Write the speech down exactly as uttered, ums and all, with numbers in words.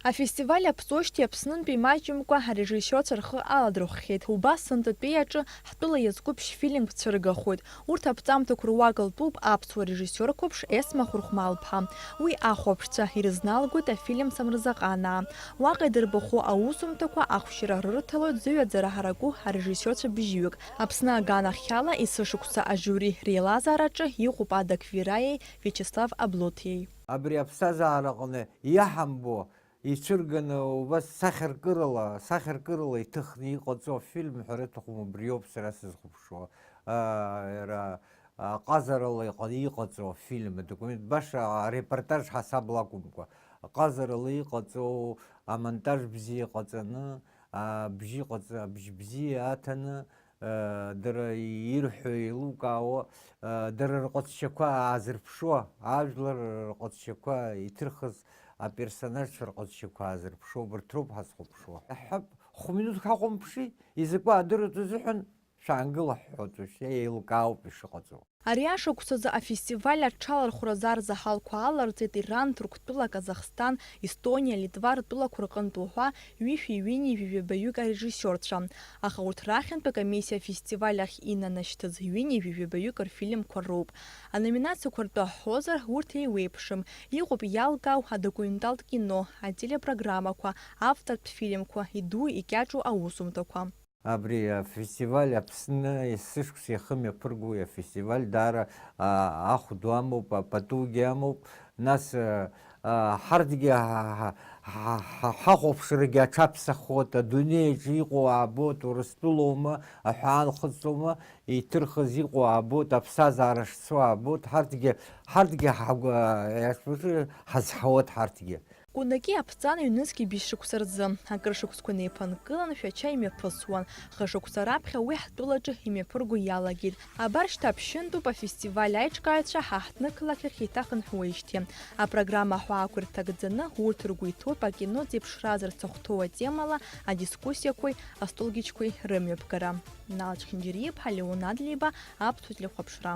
Афестиваль аԥҵоижьҭеи Аԥснынтәи имаҷымкәа арежиссиорцәа рхы аладырхәхьеит. Убас сынтәатәи аҿы ҳтәыла иазкуп ԥшь-фильмк цәыргахоит. Урҭ аԥҵамҭақәа руак лтәуп аԥсуа режиссиор қәыԥш Есма Хәырхәмал-ԥҳа. Уи ахәаԥшцәа ирызналгоит афильм Самырзаҟанаа. Уаҟа идырбаху аусумҭақәа ахәшьара рырҭалоит зыҩаӡара ҳараку арежиссиорцәа бжьҩык. Аԥсны аганахьала есышықәса ажиури реилазаараҿы иҟоуп Ада Квираиеи Виачеслав Аблоҭиеи. Абри аԥсҭазаараҟны иаҳамбо, ицәырганы убас сахьаркырала, сахьаркырала иҭыхны иҟаҵоу афильм ҳәара аҭахым, убриоуп сара сызхәаԥшуа. Аа, иара, аа, ҟазарала иҟа-, иҟаҵоу афильм, адокумент, баша арепортаж ҳасабла акәымкәа, ҟазарала иҟаҵоу, амонтаж бзиа ҟаҵаны, аа, бжьы ҟаҵа-, бжь бзиа аҭаны, дара ирҳәо еилукаауа, дара рҟазшьақәа аазырԥшуа, ажәлар рҟазшьақәа иҭырхыз аперсонажцәа рҟазшьақәа аазырԥшуа, убарҭ роуп ҳазхәаԥшуа. Иаҳҳәап, хә-минуҭк ҳахәамԥши, изакәу аадыруеит азыҳәан шәаангыла ҳҳәоит, уажәшьҭа еилкаауп ишыҟаҵоу. Ари ашықәсазы афестиваль аҽалархәразы арзаҳалқәа аларҵеит Иран, Ҭырқәтәыла, Казахстан, Естониа, Литва ртәылақәа рҟынтә уҳәа ҩышәи ҩынҩажәи жәабаҩык арежиссиорцәа. Аха урҭ рахьынтә акомиссиа афестиваль ахь инанашьҭыз ҩынҩажәи жәабаҩык рфильмқәа роуп. Аноминациақәа ртәы ҳҳәозар, урҭ еиуеиԥшым. Иҟоуп иалкаау адокументалтә кино, ателепрограммақәа, автортә фильмқәа, иду икьаҿу аусумҭақәа. Абри афестиваль Аԥсны есышықәса ихы мҩаԥыргои афестиваль даара, а, ахә ду амоуп, а, патугьы амоуп. Нас, а, а, ҳарҭгьы ҳа-, ҳа-, ҳа-, ҳа-, ҳахәаԥшрагьы аҽаԥсахуеит, адунеи аҿы иҟоу аабоит, Урыстәылоума, аҳәаанхыҵлома, иҭырхыз иҟоу аабоит, аԥсҭазаара шцо аабоит, ҳарҭгьы, ҳарҭгьы ҳагәы, а, иашбаҿы ҳазҳауеит ҳарҭгьы. Кунаки аԥҵан ҩнызқь бжьшықәса рзы, акыр шықәсқәа неиԥынкылан Шәача имҩаԥысуан. Хышықәса раԥхьа уи ҳтәылаҿы имҩаԥырго иалагеит. Абар шьҭа ԥшьынтәуп афестиваль аиҿкааҩцәа ҳаҳҭнықалақь ахь еиҭахынҳәуеижьҭеи. Апрограмма аҳәаақәа ирҭагӡаны, урҭ ргәы иҭоуп акино зеиԥшраз рцахәҭоу атемала адискуссиақәеи астолгьежьқәеи рымҩаԥгара. Нал Чхинџьариа-иԥҳа, Леон Адлеиба, Аԥсуа телехәаԥшра.